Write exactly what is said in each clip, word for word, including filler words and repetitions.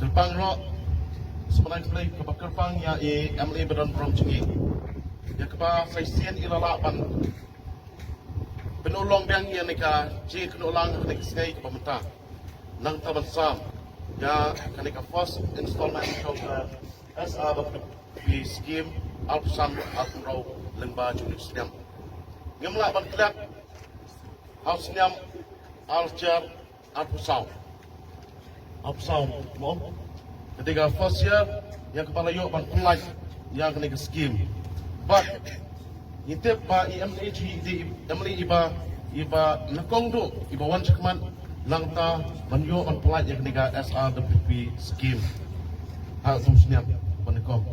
Kyrpang ruh, sngewbha khublei kaba kyrpang ïa i M L A ba don burom jong ngi. Ïa kaba sa shisien i la lah ban pynurlong biang ïa kane ka jingïakynduh lang ha kane ka sngi kaba mynta. Nangta ban sam ïa kane ka first installment jong ka S R W P scheme arphew san arphew hynriew lyngba jong u snem. Ngim lah ban klet ha u snem ar hajar arphew saw. Arphew saw mo. Kane ka first year ïa kaba la ïoh ban pynlait ïa kane ka scheme. Bad ngi tip ba i M L A hi i dei i M L A iba, iba nyngkong duh, iba wan shakhmat nangta ban ïoh ban pynlait ïa kane ka S R W P scheme ha u snem ba nyngkong.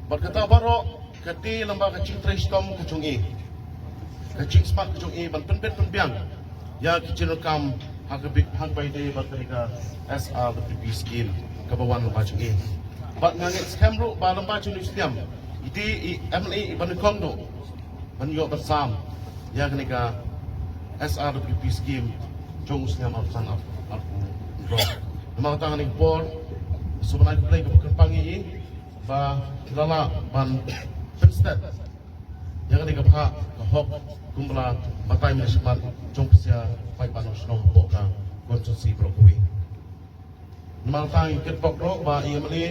Bad kata baroh ka dei lyngba ka jingtrei shitom ka jong i, ka jingsmat ka jong i ban pynbit pynbiang ïa ki jingdonkam ha kaba, ha kaba ïadei bad kane ka S R W P scheme kaba wan lyngba jong i. Bad nga ngeit skhem ruh ba lyngba jong u snem i dei i M L A iba nyngkong duh ban ïoh ban sam ïa kane ka S R W P scheme jong u snem arphew san arphew hynriew. Namar kata ha kane ka por sngewbha khublei kaba kyrpang ïa i ba la lah ban pynstet ïa kane ka bhah ka hok kumba la batai mynshwa jong pisa paidbah nongshong hapoh ka konstituensi baroh kawei. Namar kata ngi kitbok ruh ba i M L A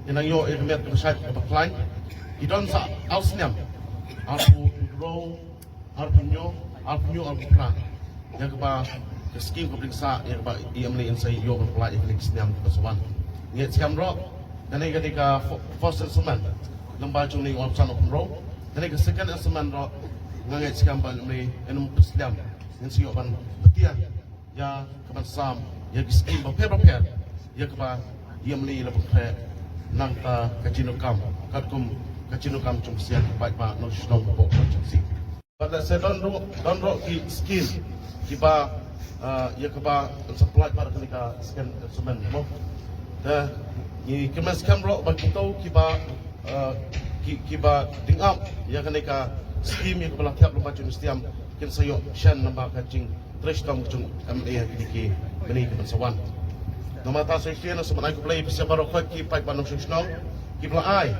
i nang ïoh ïa ka met kaba shait kaba khlaiñ. I don sa ar snem, arphew hynriew, arphew hynñiew, arphew hynñiew, arphew phra. Ïa kaba ka scheme kaba dang sah ïa kaba i M L A in sa ïoh ban pynlait ïa kane ka snem kaba sa wan. Ngeit skhem ruh kane ka dei ka fo-, first installment lyngba jong ngi arphew san arphew hynriew. Kane ka second installment ruh nga ngeit skhem ba i M L A in ym pynslem, in sa ïoh ban btiah ïa kaban sam ïa ki scheme bapher bapher ïa kaba i M L A i la pynkhreh nangta ka jingdonkam katkum ka jingdonkam jong pisa paidbah nongshong hapoh ka konstituensi. Bad lehse don ruh, don ruh ki scheme kiba, ah, ïa kaba yn sa pynlait bad kane ka second installment mo. Te ngi kyrmen skhem ruh ba kito kiba, ah, ki, kiba dang ap ïa kane ka scheme ïa kaba la thiah lyngba jong u snem kin sa ïoh shen lyngba ka jingtrei shitom jong u M L A ha kine ki bnai kiban sa wan. Namar kata sa shisien sngewbha khublei pisa baroh khoit ki paidbah nongshong shnong kiba la ai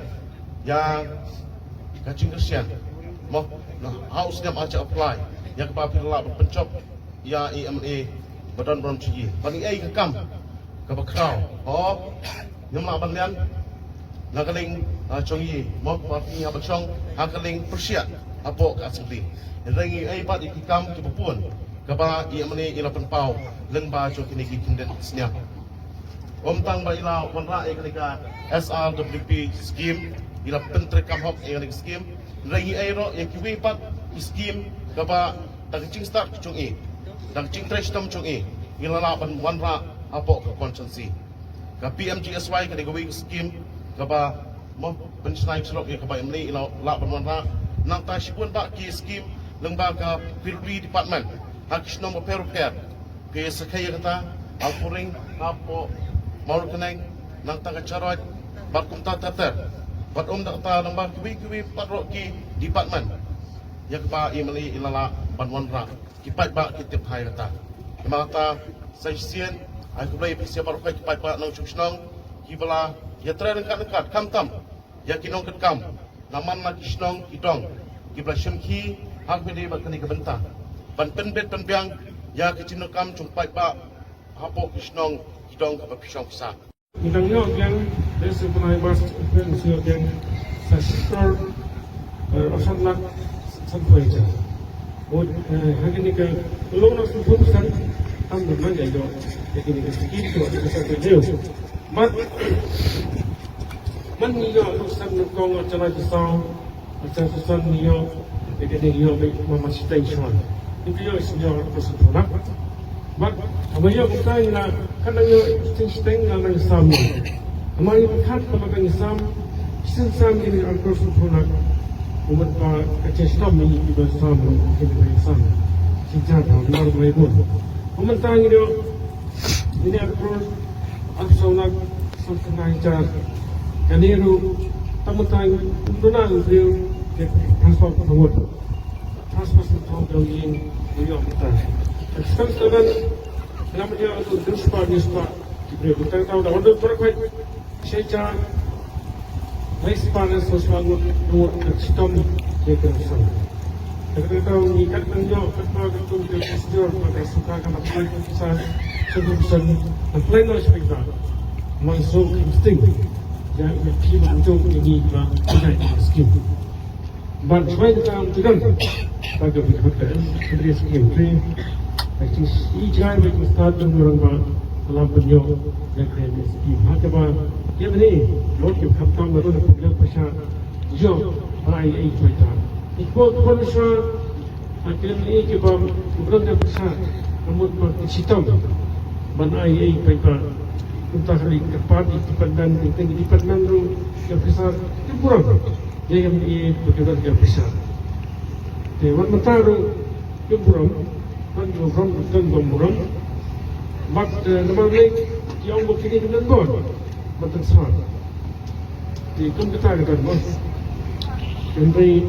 ïa ka jingkyrshan mo, na ha u snem ar hajar arphew lai ïa kaba phi la lah ban pynjop ïa i M L A ba don burom jong i. Ba ngi ai ka kam kaba khraw, o, ngim lah ban liang na ka liang, ah, jong i mo, ba phi haba shong ha ka liang pyrshah hapoh ka assembly. Hynrei ngi ai pat ïa ki kam kiba bun kaba i M L A i la pynpaw lyngba jong kine ki khyndiat snem. Ym tang ba i la wanrah ïa kane ka S R W P scheme, i la pyntreikam hok ïa kane ka scheme, hynrei ngi ai ruh ïa kiwei pat ki scheme kaba da ka jingstad ka jong i, da ka jingtrei shitom jong i, ngi la lah ban wanrah hapoh ka konstituensi. Ka P M G S Y ka dei kawei ka scheme kaba mo pynshna shlok ïa kaba i M L A i la lah ban wanrah. Nangta shibun bah ki scheme lyngba ka P W D department ha ki shnong bapher bapher. Phi sa khein ïa kata, ha Puring, hapoh Mawryngkneng, nangta ka Jaroit, bad kumta ter ter. Bad ym da kata lyngba kiwei kiwei pat ruh ki department ïa kaba i M L A i la lah ban wanrah, ki paidbah ki tip ïa kata. Namar kata sa shisien ai khublei pisa baroh khoit ki paidbah nongshong shnong kiba la ïatrei ryngkat ryngkat khamtam ïa ki nongkitkam na man la ki shnong ki dong kiba la shim khie ha kaba ïadei bad kane ka bynta ban pynbit pynbiang ïa ka jingdonkam jong paidbah hapoh ki shnong ki dong kaba phi shong phi sah. Ngi dang ïoh biang, lehse u bnai March, April, ngi ïoh biang sa shi klur, eh, arphew san lak sanphew hajar. Bad, eh, ha kane ka long na sanphew percent, tam dang nang ïoh ïa kane ka scheme, to ka sa ka jeu. Bad man ngi ïoh arphew san nyngkong, arphew san arphew saw, arphew san arphew san ngi ïoh, ïa kane ngi ïoh beit ma ma shiteng shuwa. Ngi ïoh shisien arphew san arphew lak. Bad haba ïoh kita ngi la, kan nang ïoh shiteng shiteng ngi la nang sam ïa. Haba ngi pyrkhat kaba ngi sam, shisien sam kine arphew san arphew lak. Kumta ba ka jingshitom ngi, ngi ba sam, ngi ba sam. Shisien ba ngi ba bun. Kumta ngi ïoh Ngi ïa approve arphew saw lak saw khyndai hajar. Kane ruh tang mynta ym duna u briew te transfer ka vote. Transfer sa tang dong ïing u ïoh mynta. Ka system seven lam ïa tu duspa duspa. Ki briew, tang tang da wan da tor kai. Shei cha. Mai span es sos ma ngut ngut ka chitom ye ka sang. Tang tang tang ni kat nang yo kat ma ka tung ka sejor ma ka suka ka na plai sa. Sejor san na plai no shpek da. Mang so kim sting. Ya ya ki ma jong ni ni ma. Skim. Ban shwai ka kam tu kan. Ba ka bit ka kan. Kudri skim tu. Ka chi i jai bit ka start tu orang ba. Lam penyo. Ya kren skim. Ha ka ba. Ya ni. Lot ki kham tam ba tu da pugla pasha. Yo. Ba ai ai shwai ta. Ikbo ko sha. Ha kren ni ki ba. Bukan ka pasha. Amut ba ki chitom. Ban ai ai shwai ta. Kumta kali ka party department, department ru. Ka pasha. Ki buram. Ïa, ïa, ïa, pyrkhat ïa pisa. Te wat mynta ruh, ïa burom, kan ïa burom, kan ïa burom. Bad, eh, namar lei, ki ong ba kine ki don bor. Bad tang sar. Te kum kata kata bor. Hynrei,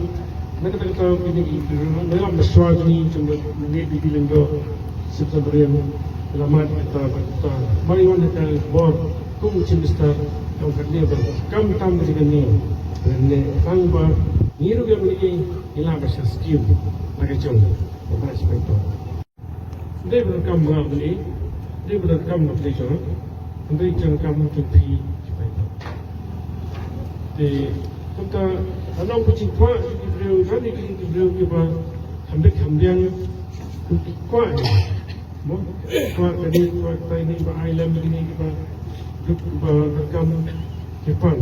na kata kata kine ki, na lam ba shuwa kine, kum ba kine ki, ki leng do. Sip sa briem, la mat kata, kata. Mari wan kata bor, kum u Chief Minister, ka ong katne ba, kam tam ka jingkane, ne, tang ba, ngi ruh ngi mani, ngi la ba sha skim, la ka jong, ba sha skim to. Dei ba kam ba mani, dei ba kam ba dei jong, dei jong kam jong phi, Te, kumta, anong ba jingkwah, ki briew, ran ki briew, ki ba, kham bit kham biang, ki kwah, mo, kwah kane, kwah katai ne, ba ai lem kine, ki ba, duk ba, ba kam, ki pan.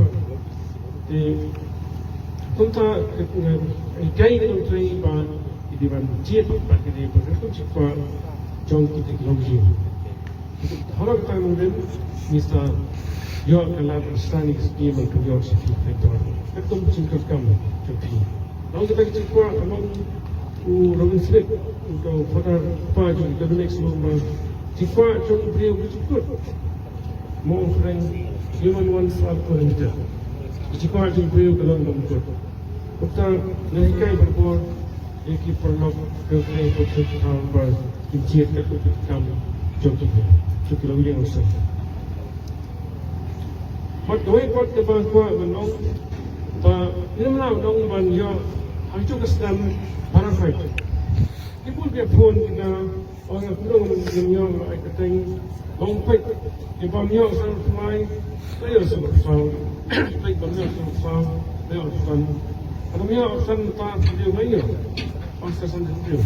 Te, kumta, ka, ka, ka, ka, ka, ba, ki di ban jied, ba kine, ba, ka, ka, jingkwah, jong ki, ki, long jing. Haba kata nongrim, Mister ïoh ka lad sani ka skim ban pynïoh sha phi pyntor. Katkum jingkyrkam jong phi. Nong kata ka jingkwah, nong u Robin Smith, u ka father pa jong ka next long ba. Jingkwah jong u briew ka jingkut. Mo friend, human wants are for himself. Jingkwah jong u briew ka long ba kut. Kata nga hikai barabor, Ïa ki paralok, ki paralok, ki paralok, ki jied ka kam jong ki, jong ki longïing longsan. Bad kawei pat kaba kwah ban ong, ba ngim lah ban ong ban ïoh, ha kajuh ka snem, para khait. Ki bun ki phone ki nga, ong nga kumno ngam ïoh, ai ka teng, Long peit, ki bam ïoh san tmai, la ïoh san saw. Peit bam ïoh san saw, la ïoh san. Bam ïoh san ta video la ïoh. Pas ka san video.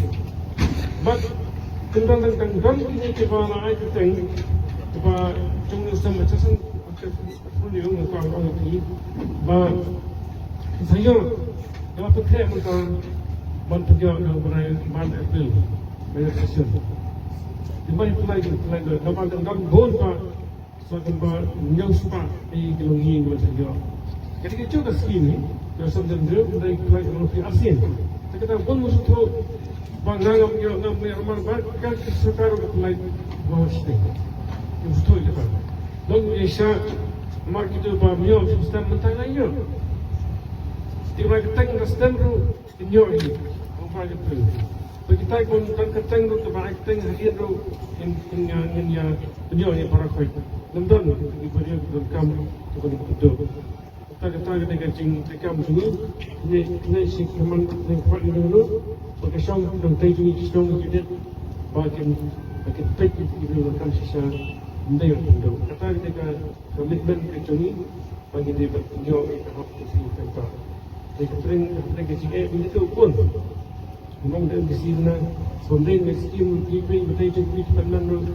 Bad, tang tang tang tang kine ki ba la ai ka teng, ki ba jong ni san ma cha san, ka video nga ka ong ki ba sa ïoh, ka la pynkreh mynta, ban pynïoh ka ba ban April. Ban session. Ki ba apply, ki apply, ka ba dang dang bun ba. Sa kan ba ñiaw spah, eh, ki longïing ba sa ïoh. Ka dei ka jong ka skim hi, ka sa dang dang, ka dei ka apply ka long phi arsien. Te kata bun must to, ba nga ngam ïoh, ngam ïoh, man ba, ka, ka sorkar ka apply, ba wa siteng. Must to kata. Dong ïa sha, mar kito ba ïoh, system mynta nga ïoh. Te ba ka teng ka stem ruh, Kin ïoh hi, ong ba ïa phi. Ba kita kum don ka teng ruh, kaba ai teng hadien ruh, ngin, ngin, ngin ïa pynïoh ïa para khoi. Ngim don ki briew ki donkam, ki ban pynduh. Kata kata ka dei ka jingtrei kam jong ngi. Ngi, ngi shi khmat ngi kwah ngi ruh. Ba ka shong dang tei jong ngi ki shong ki dei. Ba kin, ba kin peit ki briew donkam shisha. Ym dei ban pynduh. Kata ka dei ka commitment ka jong ngi. Ba ngi dei ban pynïoh ïa ka hok ka jong ngi kata. Dei ka pyrshah, ka pyrshah ka jingeh ba ngi dei ban bun. Ngi ong dei ba ngi sih na, sngewdei ngi skim ngi pynïoh ba dei jong ngi pynman ruh.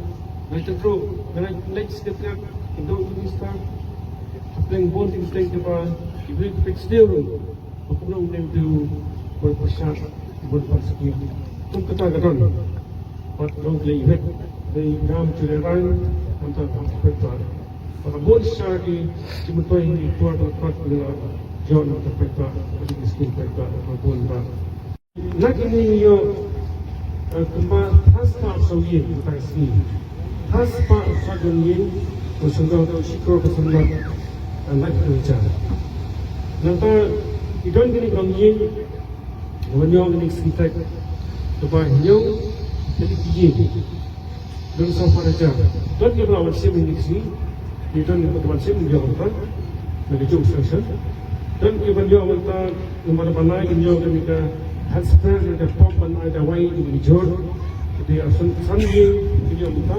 Ngi tang ruh, ngi leit, leit secretariat, ngi dei minister. Ka pyrshah bun dei ka pyrshah kaba, ki briew ki pyrshah sdiew ruh. Ba kumno ngi dei ban pyrshah, ban pyrshah skim. Kum kata ka don. Pat long dei wet, dei ngam ju leh rang, mynta hok pyrshah. Ba ka bun sha ki, ki myntoi ngi kwah ba kwah ngi la ïoh na ka paidbah, ka dei ka skim paidbah, ka bun ba. Na kine ngi ïoh, eh, kumba phra spah saw ïing, mynta ka sngi. Phra spah saw ïing, ko sngewthuh ko shikor ko sngewthuh, eh, na ki ïing ja. Nangta, ki don kine ki longïing, ngi wan ïoh kine ki sngewthuh, kaba hynñiew, kine ki ïing. Don saw phew hajar. Don kiba la wan shim ïa kine ki sngi. Ki don kiba la wan shim ïa mynta. Na ka jong sanction. Don kiba ïoh mynta, namar ba la kin ïoh kane ka hand spray, kane ka pump ban ai dawai ïa ki jhur. Ki dei arphew san, san ïing ki ïoh mynta.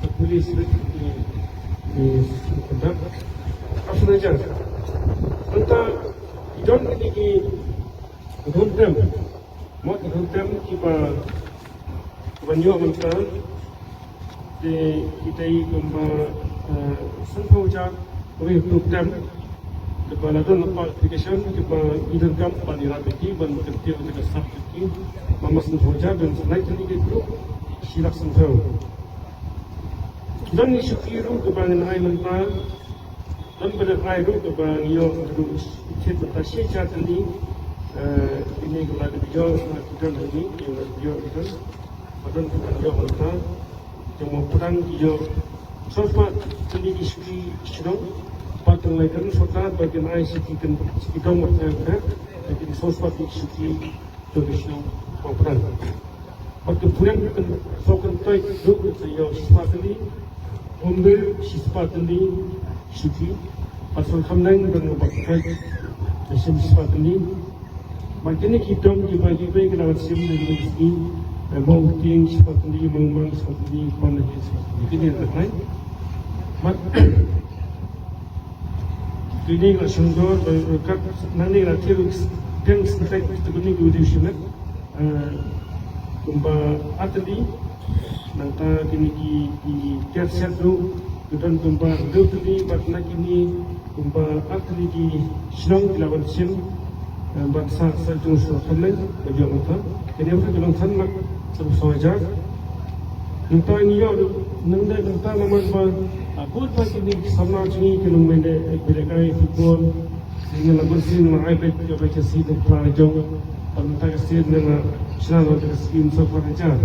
Ka police rit ki, ki conduct. Arphew san hajar. Mynta ki don kine ki home camp. Mo ki home camp kiba, kiba ïoh mynta. Te kita i kumba, eh, san phew hajar, kaba i home camp. Kiba la don qualification, kiba i donkam ban ïarap ïa ki ban kyntiew ïa ka subject ki. Ba ma san phew hajar, don san lai tylli ki group, shi lak san phew. Don i shuki ruh kiba ngin ai mynta. Don ba dang ai ruh kaba ngi ïoh ruh, thied mynta shi hajar tylli. Eh, kine kiba la dep ïoh, kiba la dep ïoh, kiba la dep ïoh, kiba la dep ïoh mynta. Jong Mawpdang ki ïoh saw spah tylli ki shuki shnong. Bad tang lai kan sorkar ba kin ai shuki kan, shuki dong wat kan kan. Lakin saw spah tylli ki shuki. Jong ki shnong Mawpdang. Bad ki pyrshang kan, so kan tai duk sa ïoh shispah tylli, Mawbir shispah tylli shuki, bad Sohra Khamnang dang bad tai da shim shispah tylli. Bad kine ki dong kiba ki bei ki la wan shim na kine ki sngi, eh, Mawtieng shispah tylli, Mawmang shispah tylli, Pamlehe shispah tylli. Kine ki dong. Bad Kine la shongdor, eh, kat nangne la thied deng stek te kine ki u dei shimet. Eh, kumba ar tylli, nangta kine ki, ki ker shet ruh, ki don kumba hynriew tylli, bad na kine kumba ar tylli ki shnong ki la wan shim, eh, bad sa, sa jong Sohra Khamnang, ba ïoh mynta. Kine ruh ki long san lak, san phew saw hajar. Nangta ngi ïoh, nangta, nangta namar ba, ah, bun ba kine ki samla jong ngi ki long mynta, eh, ba lehkai football. Ngi la bun sien ngi la ai beit ïa ba ki sien ngi pra jong. Bad nangta ka sien ngi la shna ïa ka skim saw phew hajar.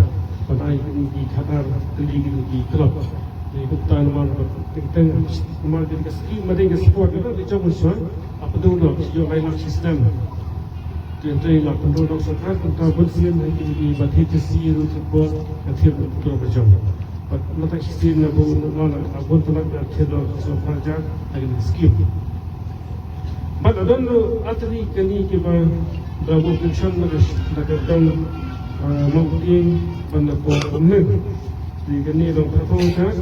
Bad ai kine ki khadar tylli kine ki club. Ngi kumta namar ba teng teng namar kine ka skim, ma dei ka sport, ka jong ka shuwa. Ap dong dong, ïoh lai lak shi snem. Te te la pyndonkam sorkar, kumta bun sien ha kine kiba thied jong ki ruh football, ka thied ruh football ka jong. Bad mynta shisien na bun, na, na, na bun tylli ka thied ruh sorkar jong ha kine ki skim. Bad la don ruh ar tylli kine kiba da bun pension na ka, na ka dong, ah, Mawtieng bad na Pamlehe. Te kine long phew phew hajar.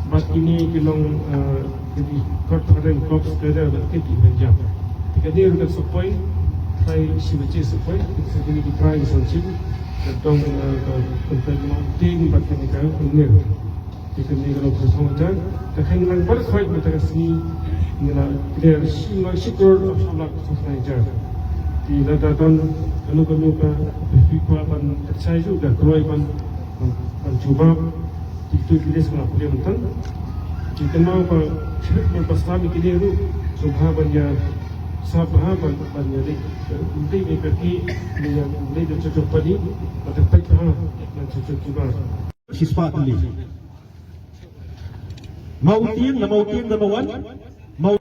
Bad kine ki long, eh, ki kot phareng kop sekadar bad kit ki ban jam. Te kane ruh kan sa poi, trai shi baje sa poi, te sa kine ki trai ki sa shim, ka dong, eh, ka Mawtieng bad kane ka Pamlehe. Te kane ka long phew sawphew hajar. Te kane lang baroh khoit mynta ka sngi, ngi la clear shi lak shi klur arphew lak sawphew hajar. Te lada don kano kano ka, ka phi kwah ban pynshai ruh, ka kloi ban, ban, ban jubab. Te to ki list ba nga pule mynta. Te kynmaw ba shuh ban pynslem ïa kine ruh, sngewbha ban ïa sap bha ban, ban ïa leit, eh, leit ne ka ki, ne ïa leit da jong jong pali, ba te peit bha na jong jong ki ba. Shispah tylli. Mawtieng, na Mawtieng, na Mawan. Maw-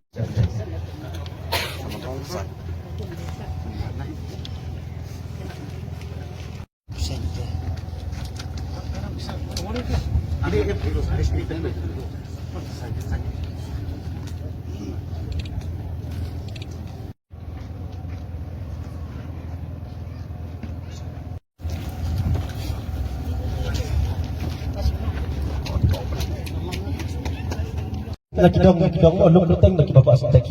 Na ki dong, na ki dong, oh, luk luteng na ki ba kwah stek.